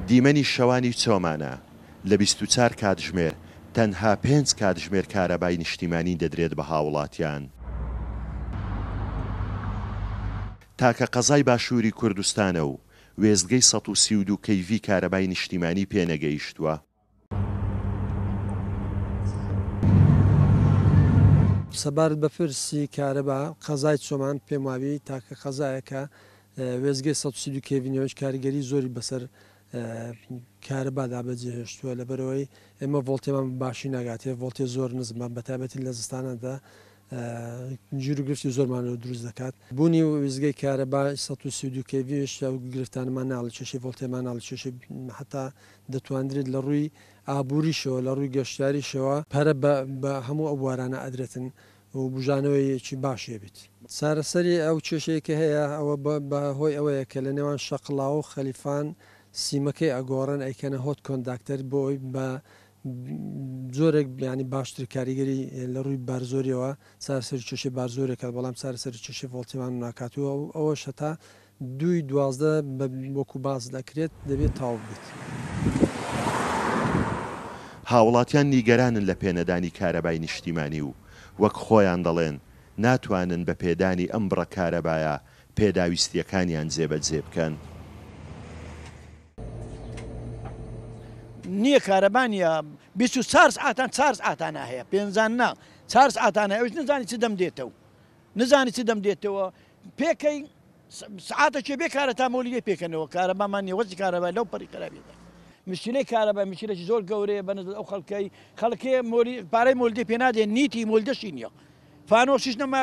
دیمەنی شەوانی چۆمانە، لە 24 کاتژمێر تەنها پێنج کاتژمێر کارەبای نیشتیمانی دەدرێت بە هاوڵاتیان. تاکە قەزای باشووری کوردستانە و وێستگەی 132 کەیڤی کارەبای نیشتیمانی پێنەگەیشتووە. سەبارەت بە پرسی کارەبا، قەزای چۆمان پێم وابی تاکە قەزایە کە وێستگەی 132 کێڤی نەوەیش کاریگەری زۆری بەسەر کارەبادا بەجێهێشتووە، لەبەرئەوەی ئێمە ڤۆڵتێمان بە باشی ناگاتێ، ڤۆڵتێ زۆر نزمە، بەتایبەتی لە زستاناندا گیروگرفتی زۆرمان لۆ دروست دەکات. بوونی وێستگەی کارەبا 132 کێڤیش ئەو گرفتانەمان ناڵێ، کێشەی ڤۆڵتێمان ناڵێ، کێشەی حەتا دەتواندرێت لە ڕووی ئابووریشەوە، لە ڕووی گەشتیاریشەوە پەرە بە هەموو ئەو بوارانە ئەدرێتن و بوژانەوەیەکی باشی هەبێت. چارەسەری ئەو کێشەیە کە هەیە ئەوە بە هۆی ئەوەیە کە لە نێوان شەقڵاوە و خەلیفان سیمەکەی ئەگۆڕن ئەیکەنە hot conductor بۆ ئەوەی بە جۆرێک یانی باشتر کاریگەری لە ڕووی بارزۆریەوە چارەسەری کێشەی بارزۆری ئەکات بەڵام چارەسەری کێشەی ڤۆڵتیمان ناکات و ئەوەش هەتا دووی 12 بە وەکو باس دەکرێت دەبێت تەواو ببێت. هاوڵاتیان نیگەرانن لە پێنەدانی کارەبای نیشتیمانی و وەک خۆیان دەڵێن ناتوانن بە پێدانی ئەم بڕە کارەبایە پێداویستییەکانیان جێبەجێ بکەن. نییە کارەبا نییە 24 سعاتان چار سعاتانە هەیە پێنجان نا چار سعاتانە ئەوش نزانی چ دەم دێتەوە نزانی چ دەم دێتەوە پێکەی سعاتەکێ بێ کارە تا مۆلیدەی پێکەنەوە کارەبامان نیە وەزی کارەبا لەو پەڕی خراپیدا مشکلەی کارەبا مشکلێکی زۆر گەورەیە بە نسبەت ئەو خەڵکەی خەڵکێ مۆلی پارەی مۆلدەی پێ نادێ نیتی مۆلدەشی نییە فانۆسیش نەما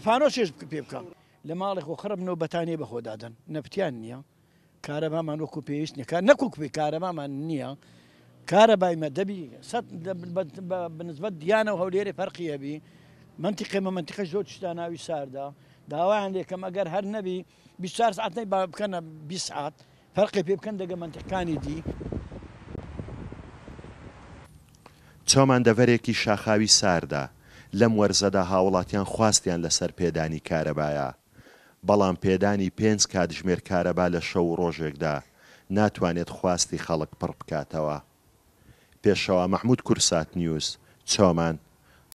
فانۆسێش پێ بکە لە ماڵی خۆ خڕبنەوە بەتانیە بە خۆ دادەن نەفتیان نییە کارەبامان وەکو پێویست نیە نەکوک پێ کارەبامان نییە کارەبای مە دەبی سەد بنسبەت دیانە و هەولێرێ فەرقی هەبی منتیقێ مە منتیقە زۆر شتا ناوی ساردا داوایان لێکەم ئەگەر هەر نەبی 24 ساعت نەی با بکەنە 20 ساعت فەرقی پێ بکەن دەگە منتیقانی دی. چۆمان دەڤەرێکی شاخاوی ساردە، لەم وەرزەدا هاوڵاتیان خواستیان لەسەر پێدانی کارەبایە، بەڵام پێدانی پێنج کاتژمێر کارەبا لە شەو و ڕۆژێکدا ناتوانێت خواستی خەڵک پڕ بکاتەوە. پێشەوا مەحمود کوردساتنیوز، چۆمان.